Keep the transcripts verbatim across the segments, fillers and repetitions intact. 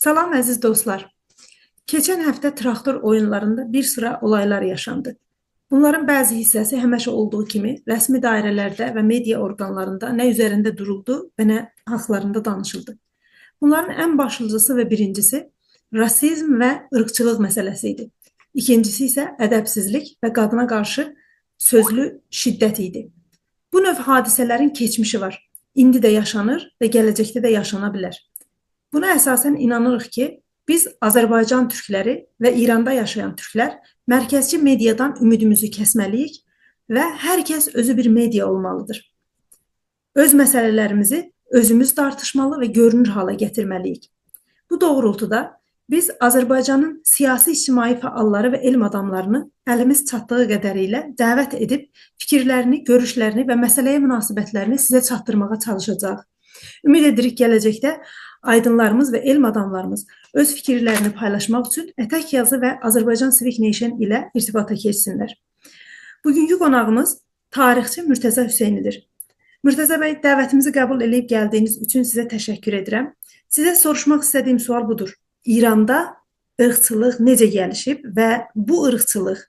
سلام عزیز دوستلار. کئچن هفته تراکتور اویونلاریندا بیر سیرا اولایلار یاشاندی. بونلارین بعضی حیصه‌سی همیشه اولدوغو کیمی رسمی دایره‌لرده و مئدیا اورقانلاریندا نه اوزرینده دورولدو و نه حاقلاریندا دانیشیلدی. بونلارین ان باشلیجاسی و بیرینجیسی راسیزم و عیرقچیلیق مسئله‌سی ایدی. ایکینجیسی ایسه ادبسیزلیک و قادینا قارشی سؤزلو شدت ایدی. بو نوع حادثه‌لرین کئچمیشی وار. ایندی ده یاشانیر و گله‌جکده ده یاشانا بیلر. بونا اساساً اینانیریق کی، بیز آذربایجان تورکلری و ایراندا یاشایان تورکلر مرکزچی مئدیادان امیدیمیزی کسمه‌لی‌ییک و هر کس اؤزو بیر مئدیا اولمالیدیر. اؤز مسئله‌لریمیزی اؤزوموز تارتیشمالی و گؤرونور حالا گتیرمه‌لی‌ییک. بو دوغرولتودا بیز آذربایجانین سیاسی-اجتماعی فعاللاری و علم آداملارینی الیمیز چاتدیغی قدری ایله دعوت ائدیب فیکیرلرینی، گؤروشلرینی و مسئله‌یه مناسبتلرینی سیزه چاتدیرماغا چالیشاجاغیق. امید ائدیریک، گله‌جکده آیدینلاریمیز و علم آداملاریمیز اؤز فیکیرلرینی پایلاشماق اوچون اتک یازی و Azerbaijan Civic Nation ایله ارتباطا کئچسینلر. بوگونکو قوناغیمیز تاریخچی مرتضی حسینی‌دیر. مرتضی بی، دعوتیمیزی قبول ائله‌ییب گلدیگینیز اوچون سیزه تشکر ائدیرم. سیزه سوروشماق ایسته‌دیگیم سؤال بودور: ایراندا عیرقچیلیق نئجه گلیشیب و بو عیرقچیلیق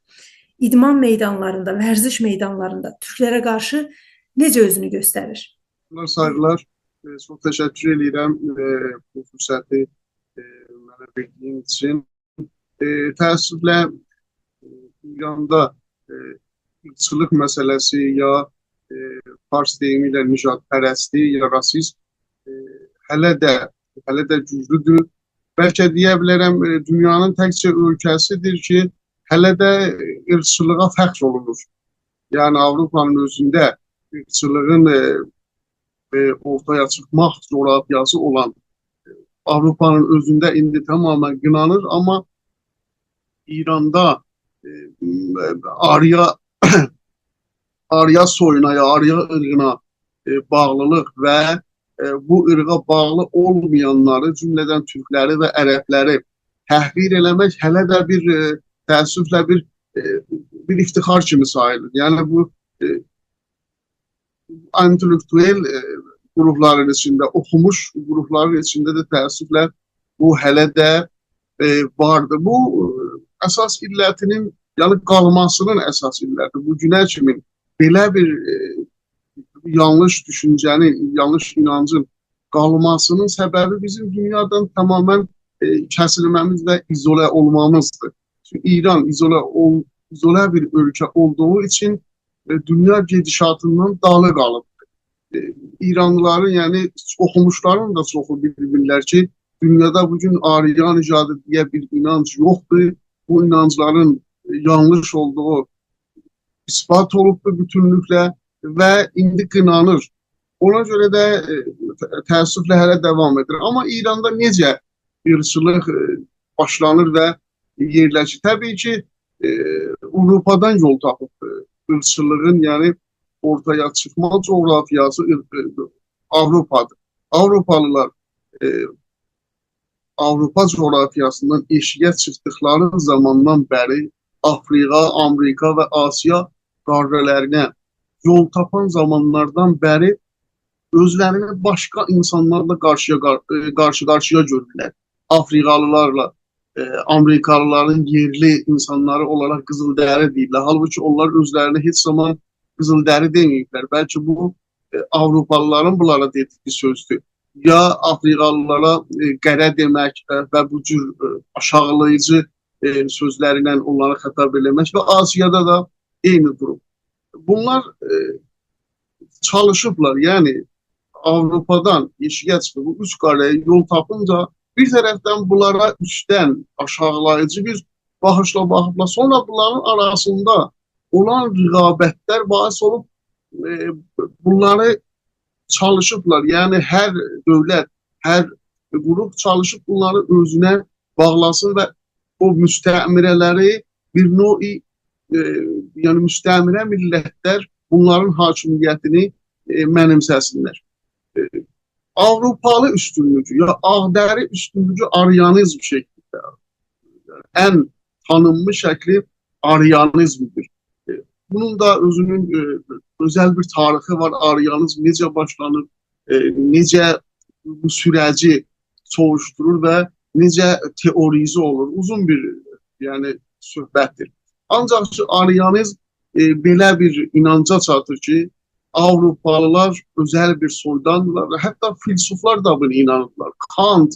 ایدمان میدانلاریندا، ورزش میدانلاریندا تورکلره قارشی نئجه اؤزونو گؤستریر؟ سلاملار، سایغیلار. ائ، چوخ تشکر ائدیرم، ائ، بو فرصتی، ائ، منه وئردیگین اوچون. ائ، تأسفله، ائ، ایراندا، ائ، عیرقچیلیق مسئله‌سی یا، ائ، فارس دئییمی ایله نژادپرستلیک یا راسیزم، ائ، هله ده، هله ده گوجلودور. بلکه دئیه بیلرم، ائ، دونیانین تکجه اؤلکه‌سیدیر کی، هله ده عیرقچیلیغا فخر اولونور. یعنی، آوروپانین اؤزونده عیرقچیلیغین، ائ، ائ، اورتایا چیخماق جغرافیاسی اولان، ائ، آوروپانین اؤزونده ایندی تمامیله قینانیر، آمما ایراندا، ائ، م، آریا، آریا سویونا یا آریا عیرقینا، ائ، باغلیلیق و، ائ، بو عیرقا باغلی اولمایانلاری، جمله‌دن تورکلری و عربلری تحقیر ائله‌مک هله ده بیر، ائ، تأسفله بیر، ائ، بیر افتخار کیمی ساییلیر. یعنی بو، ائ، اینتلکتوئل، ائ، گروپلارین ایچینده، اوخوموش گروپلارین ایچینده ده تأسفله بو هله ده، ائ، واردیر. بو، ائ، اساس علتینین، یعنی قالماسینین اساس علتی، بو گونه کیمی بئله بیر، ائ، یانلیش دوشونجه‌نین، یانلیش اینانجین قالماسینین سببی بیزیم دونیادان تمامیله، ائ، کسیلمه‌میز و ایزوله اولمامیزدیر. چونکی ایران ایزوله اول-، ایزوله بیر اؤلکه اولدوغو اوچون، ائ، دونیا گئدیشاتیندان دالی قالیبدیر. ائ، ایرانلیلارین، یعنی اوخوموشلارین دا چوخو بیلمیرلر کی، دونیادا بو گون آریا نژادی دئیه بیر اینانج یوخدور. بو اینانجلارین، ائ، یانلیش اولدوغو اثبات اولوبدور بوتونلوکله و ایندی قینانیر. اونا گؤره ده، ائ، ت-، تأسفله هله داوام ائدیر. آمما ایراندا نئجه عیرقچیلیق، ائ، باشلانیر و یئرلشیر؟ طبیعی کی، ائ، آوروپادان یول تاپیب، ائ، عیرقچیلیغین، یعنی اورتایا چیخما جغرافیاسی، ائ، ائ، آوروپادیر. آوروپالیلار، ائ، آوروپا جغرافیاسیندان ائشیگه چیخدیقلاری زاماندان بری آفریقا، آمریکا و آسیا قاره‌لرینه یول تاپان زامانلاردان بری اؤزلرینی باشقا اینسانلارلا قارشییا قار-، ائ، قارشی-قارشییا گؤرورلر. آفریقالیلارلا، ائ، آمریکالیلارین یئرلی اینسانلاری اولاراق قیزیلدری دئییرلر. حالبوکی اونلار اؤزلرینه هئچ زامان قیزیلدری دئمه‌ییبلر. بلکه بو، ائ، آوروپالیلارین بونلارا دئدیگی سؤزدور. یا آفریقالیلارا، ائ، قره دئمک، ائ، و بو جور، ائ، آشاغیلاییجی، ائ، سؤزلرله اونلاری خطاب ائله‌مک و آسیادا دا عینی دوروم. بونلار، ائ، چالیشیبلار، یعنی آوروپادان ائشیگه چیخیب، بو اوچ قاره‌یه یول تاپینجا بیر طرفدن بونلارا اوستدن آشاغیلاییجی بیر باخیشلا باخیبلار. سونرا بونلارین آراسیندا اولان رقابتلر باعث اولوب، ائ، بونلاری چالیشیبلار. یعنی هر دؤولت، هر گروپ چالیشیب بونلاری اؤزونه باغلاسین و او مستعمره‌لری بیر نوع، ائ، یعنی مستعمره میللتلر بونلارین حاکمیتینی، ائ، منیمسه‌سینلر. ائ، آوروپالی اوستونلوگو، یا آغ‌دری اوستونلوگو آریانیزم شکلینده. ان تانینمیش شکلی آریانیزمدیر. ائ، بونون دا اؤزونون، ائ، اؤزل بیر تاریخی وار. آریانیزم نئجه باشلانیر، ائ، نئجه بو سوره‌جی سوووشدورور و نئجه تئوریزه اولور، اوزون بیر، یعنی، صحبتدیر. آنجاق کی، آریانیزم، ائ، بئله بیر اینانجا چاتیر کی، آوروپالیلار اؤزل بیر سویداندیلار و حتی فیلسوفلار دا بونا اینانیرلار. کانت،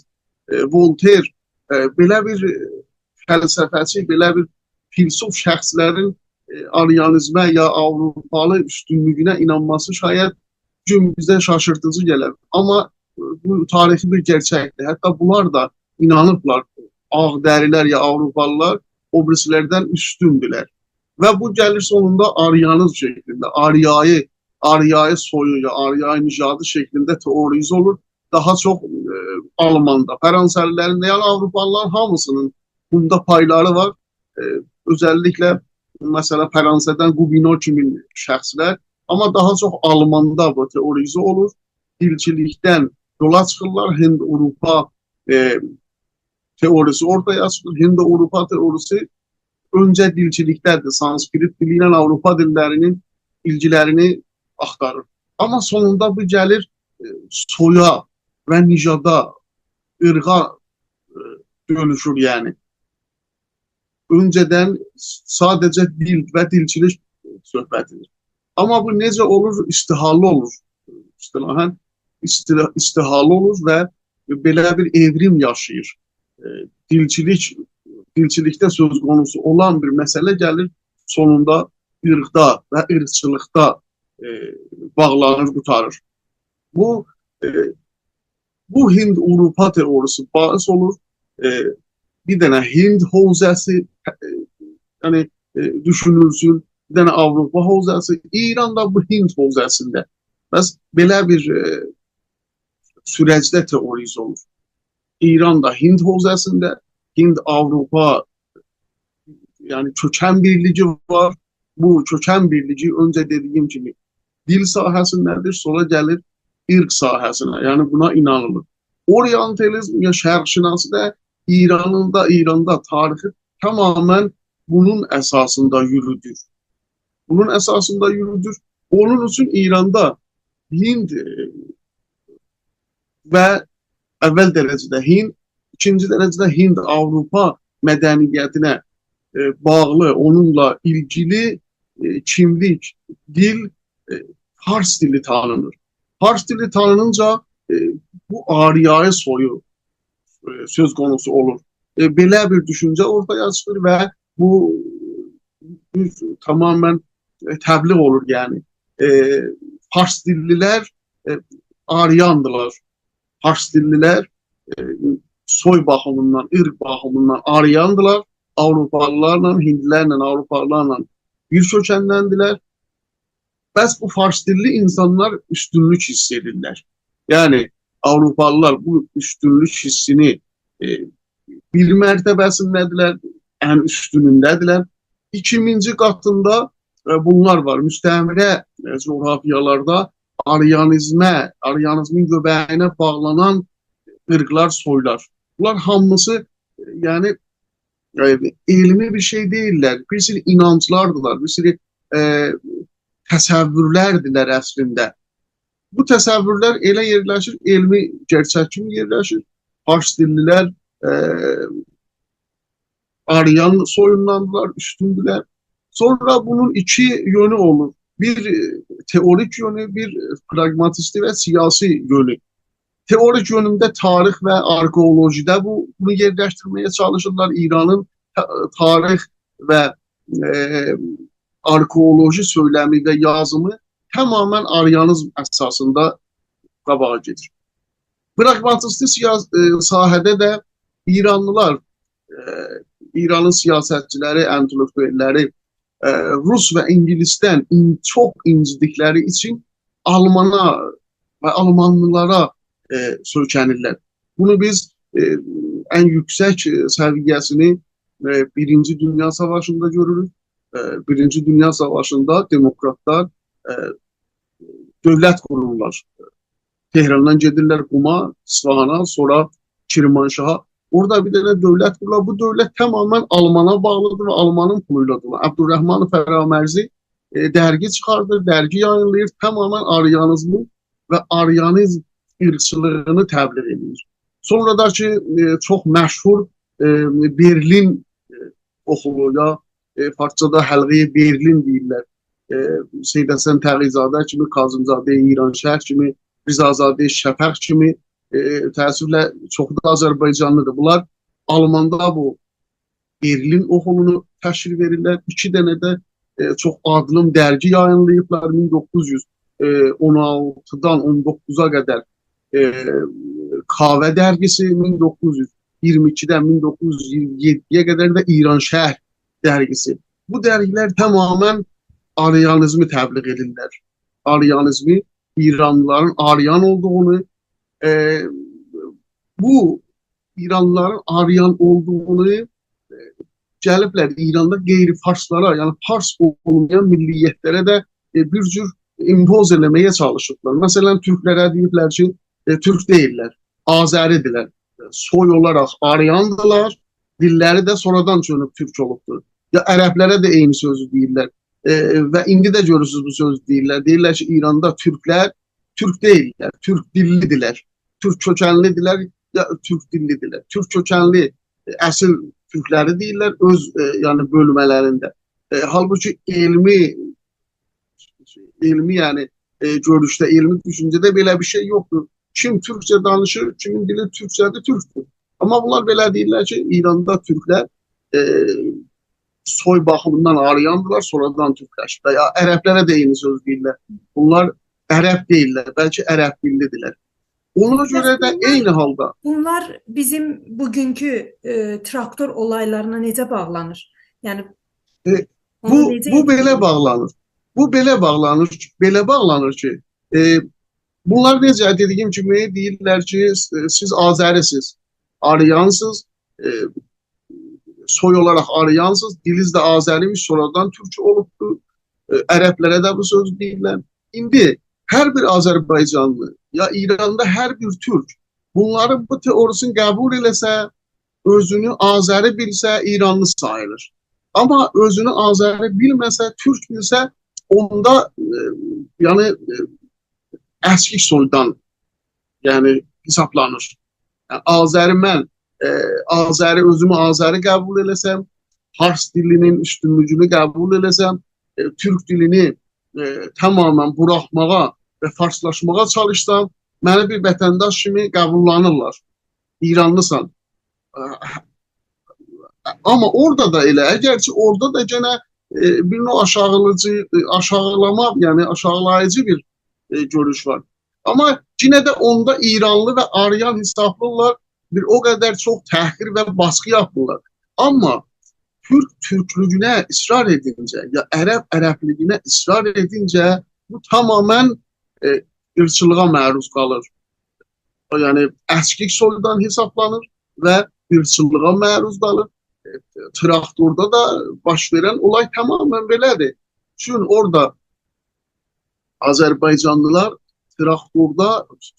ائ، ولتر، ائ، بئله بیر، ائ، فلسفه‌چی، بئله بیر فیلسوف شخصلرین، ائ، آریانیزمه یا آوروپالی اوستونلویونه اینانماسی شاید گونوموزده شاشیرتیجی گلر. آمما، ائ، بو تاریخی بیر گئرچکدیر. حتی بونلار دا اینانیبلار، آغ‌دریلر یا آوروپالیلار او بیریسیلردن اوستوندولر. و بو گلیر سونوندا آریانیزم شکلینده، آریایی، آریایی سویو یا آریایی نژادی شکلینده تئوریزه اولور. داها چوخ، ائ، آلماندا، فرانسه‌لیلرین ده، یعنی آوروپالیلارین هامیسینین بوندا پایلاری وار. ائ، اؤزللیکله، مثلا، فرانسه‌دن گوبینو کیمی شخصلر، آمما داها چوخ آلماندا بو تئوریزه اولور. دیلچیلیکدن یولا چیخیرلار، هند-آوروپا، ائ، تئوریسی اورتایا چیخیر. هند-آوروپا تئوریسی اؤنجه دیلچیلیکده‌دیر، سانسکریت دیلی ایله آوروپا دیللرینین ایلگیلرینی آختاریر. آمما سونوندا بو گلیر، ائ، سویا و نژادا، عیرقا، ائ، دؤنوشور، یعنی. اؤنجه‌دن ساده‌جه دیل و دیلچیلیک صحبتیدیر. آمما بو نئجه اولور؟ اجتیاحلی اولور. اصطلاحاً اجتیا-، اجتیاحلی اولور و بئله بیر ائوریم یاشاییر. ائ، دیلچیلیک، دیلچیلیکده سؤز قونوسو اولان بیر مسئله گلیر، سونوندا عیرقدا و عیرقچیلیقدا، ائ، باغلانیر، قوتاریر. بو، ائ، بو هند-آوروپا تئوریسی باعث اولور، ائ، بیر دنه هند حوزه‌سی، ائ، یعنی، ائ، دوشونولسون، بیر دنه آوروپا حوزه‌سی، ایران دا بو هند حوزه‌سینده. پس بئله بیر، ائ، سورجده تئوریزه اولور. ایران دا هند حوزه‌سینده، هند-آوروپا، یعنی کؤکن بیرلیگی وار. بو کؤکن بیرلیگی اؤنجه دئدیگیم کیمی دیل ساحه‌سینده‌دیر، سونرا گلیر عیرق ساحه‌سینه. یعنی بونا اینانیلیر. اورینتالیزم یا شرق‌شناسی ده ایرانین دا، ایراندا تاریخی تماماً بونون اساسیندا یورودور. بونون اساسیندا یورودور. اونون اوچون ایراندا هند، ائ، و اول درجه‌ده هند، ایکینجی درجه‌ده هند-آوروپا مدنیتینه، ائ، باغلی، اونونلا ایلگیلی، ائ، کیملیک، دیل، ائ، فارس دیلی تانینیر. فارس دیلی تانینینجا، ائ، بو آریایی سویو، ائ، سؤز قونوسو اولور. ائ، بئله بیر دوشونجه اورتایا چیخیر و بو، بو تماماً، ائ، تبلیغ اولور، یعنی. ائ، فارس دیللیلر، ائ، آریاندیلار. فارس دیللیلر، ائ، سوی باخیمیندان، عیرق باخیمیندان آریاندیلار. آوروپالیلارلا، هندلیلرله، آوروپالیلارلا بیر کؤکندندیلر. پس بو فارس دیللی اینسانلار اوستونلوک حیس ائدیرلر. یعنی، آوروپالیلار بو اوستونلوک حیسینی، ائ، بیر مرتبه‌سینده‌دیرلر، ان اوستونونده‌دیرلر. ایکینجی قاتیندا، ائ، بونلار وار. مستعمره، ائ، جغرافیالاردا آریانیزمه، آریانیزمین گؤبه‌یینه باغلانان عیرقلار، سویلار. بونلار هامیسی، ائ، یعنی، ائ، علمی بیر شئی دئییللر. بیر سری اینانجلاردیلار، بیر سری، ائ، تصورلردیلر اصلینده. بو تصورلر ائله یئرلشیر، علمی گئرچک کیمی یئرلشیر. فارس دیللیلر، ائ، آریان سویونداندیلار، اوستوندولر. سونرا بونون ایکی یؤنو اولور. بیر، ائ، تئوریک یؤنو، بیر، ائ، پراگماتیستی و سیاسی یؤنو. تئوریک یؤنونده تاریخ و آرخئولوژیده بو، بونو یئرلشدیرمه‌یه چالیشیرلار. ایرانین تا-، تاریخ و، ائ، آرخئولوژی سؤیلمی و یازیمی تماماً آریانیزم اساسیندا قاباغا گئدیر. پراگماتیستی سیاس-، ائ، ساحه‌ده ده ایرانلیلار، ائ، ایرانین سیاستچیلری، انتلکتوئللری، ائ، روس و اینگیلیسدن این-، چوخ اینجیدیکلری اوچون آلمانا و آلمانلیلارا، ائ، سؤیکنیرلر. بونو بیز، ائ، ان یوکسک، ائ، سویه‌سینی، ائ، بیرینجی دونیا ساواشیندا گؤروروک. ائ، بیرینجی دونیا ساواشیندا دموکراتلار، ائ، دؤولت قورورلار. تهراندان گئدیرلر قوما، اصفهانا، سونرا کرمانشاها. اورادا بیر دنه دؤولت قورورلار. بو دؤولت تماماً آلمانا باغلیدیر و آلمانین پولو ایله دولانیر. عبدالرحمن فرامرزی، ائ، درگی چیخاردیر، درگی یایینلاییر، تماماً آریانیزمی و آریانیزم عیرقچیلیغینی تبلیغ ائدیر. سونرا دا کی، ائ، چوخ مشهور، ائ، برلین، ائ، اوخولو یا، ائ، فارسجادا حلقه‌ی برلین دئییرلر. ائ، سید حسن تقی‌زاده کیمی، کاظم‌زاده ایرانشهر کیمی، رضازاده شفق کیمی، ائ، تأسفله چوخو دا آذربایجانلی‌دیر. بونلار آلماندا بو برلین اوخولونو تشکیل وئریرلر. ایکی دنه ده، ائ، چوخ آدلیم درگی یایینلاییبلار. مین دوققوز یوز اون آلتیدان اون دوققوزا قدر، ائ، کاوه درگیسی، مین دوققوز یوز اییرمی ایکیدن مین دوققوز یوز اییرمی یئددی‌یه قدر ده ایرانشهر درگیسی. بو درگیلر تمامیله آریانیزمی تبلیغ ائدیرلر. آریانیزمی، ایرانلیلارین آریان اولدوغونو، ائ، بو ایرانلیلارین آریان اولدوغونو، ائ، گلیبلر ایراندا غیر فارسلارا، یعنی فارس اولمایان ملیت‌لره ده، ائ، بیر جور ایمپوز ائله‌مه‌یه چالیشیبلار. مثلا، تورکلره دئییبلر کی، ائ، تورک دئییللر، آذری‌دیرلر. سوی اولاراق آریاندیلار، دیللری ده سونرادان چؤنوب تورک اولوبدور. یا عربلره ده عینی سؤزو دئییرلر. ائ، و ایندی ده گؤرورسونوز بو سؤزو دئییرلر. دئییرلر کی، ایراندا تورکلر تورک دئییللر، تورک دیللی‌دیرلر. تورک کؤکنلی‌دیرلر، یا تورک دیللی‌دیرلر. تورک کؤکنلی، ائ، اصیل تورکلری دئییرلر، اؤز، ائ، یعنی بؤلمه‌لرینده. ائ، حالبوکی علمی، علمی، یعنی، ائ، گؤروشده، علمی دوشونجه‌ده بئله بیر شئی یوخدور. کیم تورکجه دانیشیر، کیمین دیلی تورکجه‌دیر، تورکدور. آمما بونلار بئله دئییرلر کی، ایراندا تورکلر، ائ، سوی باخیمیندان آریاندیلار، سونرادان تورکلشیبلر. یا عربلره ده عینی سؤز دئییرلر. بونلار عرب دئییللر، بلکه عرب دیللی‌دیرلر. اونا گؤره ده عینی حالدا بونلار بیزیم بوگونکو، ائ، تراکتور اولایلارینا نئجه باغلانیر؟ یعنی، ائ، اونو بو، نئجه بو بئله ائدیرلر؟ باغلانیر. بو بئله باغلانیر، بئله باغلانیر کی، ائ، بونلار نئجه دئدیگیم کیمی دئییرلر کی، س-، سیز آذری‌سیز، آریانسیز، ائ، سوی اولاراق آریانسیز، دیلیز ده آذری‌میش، سونرادان تورک اولوبدور. ائ، عربلره ده بو سؤزو دئییرلر. ایندی هر بیر آذربایجانلی، یا ایراندا هر بیر تورک بونلارین بو تئوریسینی قبول ائله‌سه، اؤزونو آذری بیلسه، ایرانلی ساییلیر. آمما اؤزونو آذری بیلمه‌سه، تورک بیلسه، اوندا، ائ، یعنی، ائ، اسکیک سویدان، یعنی، حسابلانیر. یعنی، آذری من، ائ، آذری، اؤزومو آذری قبول ائله‌سم، فارس دیلینین اوستونلویونو قبول ائله‌سم، ائ، تورک دیلینی، ائ، تمامیله بوراخماغا و فارسلاشماغا چالیشسام، منی بیر وطنداش کیمی قبوللانیرلار. ایرانلیسان. ائ، آمما اورادا دا ائله، اگر کی، اورادا دا گئنه، ائ، بیر نوع آشاغیلیجی، ائ، آشاغیلاماق، یعنی آشاغیلاییجی بیر، ائ، گؤروش وار. آمما یئنه ده اوندا ایرانلی و آریان حسابلیرلار، بیر او قدر چوخ تحقیر و باسقی یاپمیرلار. آمما تورک تورکلویونه اصرار ائدینجه، یا عرب عربلیگینه اصرار ائدینجه، بو تمامیله، ائ، ایرقچیلیغا معروض قالیر. یعنی، اسکیک سویدان حسابلانیر و ایرقچیلیغا معروض قالیر. ائ، تراکتوردا دا باش وئرن اولای تمامیله بئله‌دیر. چون اورادا آذربایجانلیلار تراکتوردا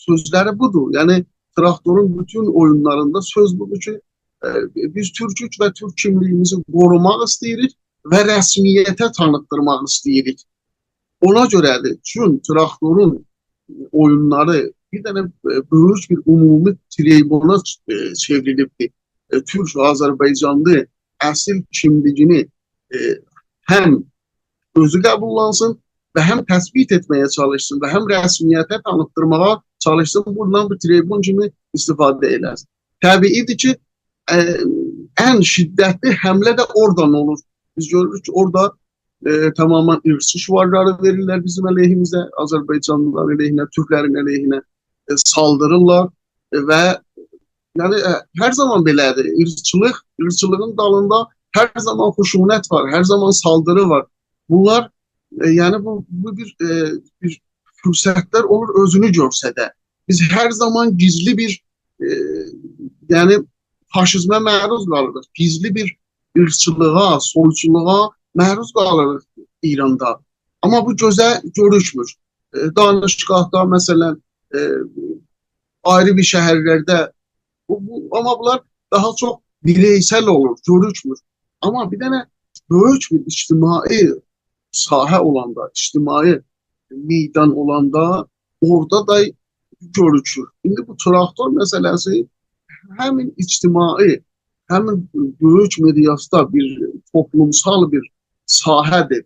سؤزلری بودور. یعنی، تراکتورون بوتون اویونلاریندا سؤز بودور کی، ائ، بیز تورکوک و تورک کیملیگیمیزی قوروماق ایسته‌ییریک و رسمیته تانیتدیرماق ایسته‌ییریک. اونا گؤره‌دیر. چون تراکتورون اویونلاری بیر دنه، ائ، بؤیوک بیر عمومی تریبونا، ائ، چئوریلیبدیر. ائ، تورک آذربایجانلی اصیل کیملیگینی، ائ، هم اؤزو قبوللانسین و هم تثبیت ائتمه‌یه چالیشسین و هم رسمیته تانیتدیرماغا چالیشسین. بوندان بیر تریبون کیمی استفاده ائله‌سین. طبیعی‌دیر کی، ائ، ان شدتلی حمله ده اورادان اولور. بیز گؤروروک کی، اورادا، ائ، تمامیله ایرقچی شعارلاری وئریرلر بیزیم علیهیمیزه، آذربایجانلیلار علیهینه، تورکلرین علیهینه، ائ، سالدیریرلار. ائ، و، یعنی، ائ، هر زامان بئله‌دیر. ایرقچیلیق، ایرقچیلیغین دالیندا هر زامان خشونت وار، هر زامان سالدیری وار. بونلار، ائ، یعنی، بو، بو بیر، ائ، بیر فرصتلر اولور اؤزونو گؤرسده. بیز هر زامان گیزلی بیر، ائ، یعنی، فاشیزمه معروض قالیریق. گیزلی بیر ایرقچیلیغا، سویچولوغا معروض قالیریق ایراندا. آمما بو گؤزه گؤروکمور. ائ، دانشگاهدا، مثلا، ائ، آیری بیر شهرلرده، بو، بو، آمما بونلار داها چوخ بیرئیسل اولور، گؤروکمور. آمما بیر دنه بؤیوک بیر اجتماعی ساحه اولاندا، اجتماعی میدان اولاندا اورادا دا گؤروکور. ایندی بو تراکتور مسئله‌سی، همین اجتماعی، همین بؤیوک مقیاسدا بیر توپلومسال بیر ساحه‌دیر،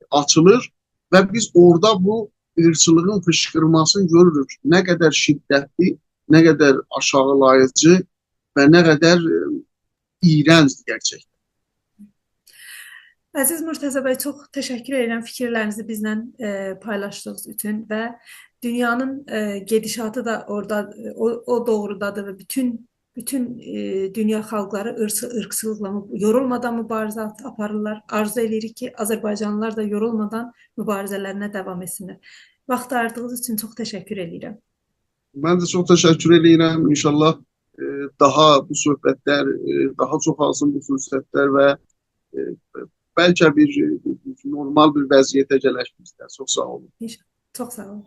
آچیلیر و بیز اورادا بو عیرقچیلیغین فیشقیرماسینی گؤروروک. نه قدر شدتلی، نه قدر آشاغیلاییجی و نه قدر، ائ، ایرنجدیر گئرچکدن. عزیز مرتضی بی، چوخ تشکر ائدیرم فیکیرلرینیزی بیزله، ائ، پایلاشدیغینیز اوچون و دونیانین، ائ، گئدیشاتی دا اورادا، ائ، او، او دوغرودادیر و بوتون، بوتون، ائ، دونیا خالقلاری عیرقچی-، عیرقچیلیقلا مو-، یورولمادان موباریزه آت-، آپاریرلار. آرزو ائله‌ییریک کی، آذربایجانلیلار دا یورولمادان موباریزه‌لرینه داوام ائتسینلر. واخت آییردیغینیز اوچون چوخ تشکر ائدیرم. من ده چوخ تشکر ائدیرم. انشاءالله، ائ، داها بو صحبتلر، ائ، داها چوخالسین بو فرصتلر و، ائ، بلکه بیر، ائ، نورمال بیر وضعیته گلک بیز ده. چوخ ساغ اولون. انشاءالله. چوخ ساغ اولون.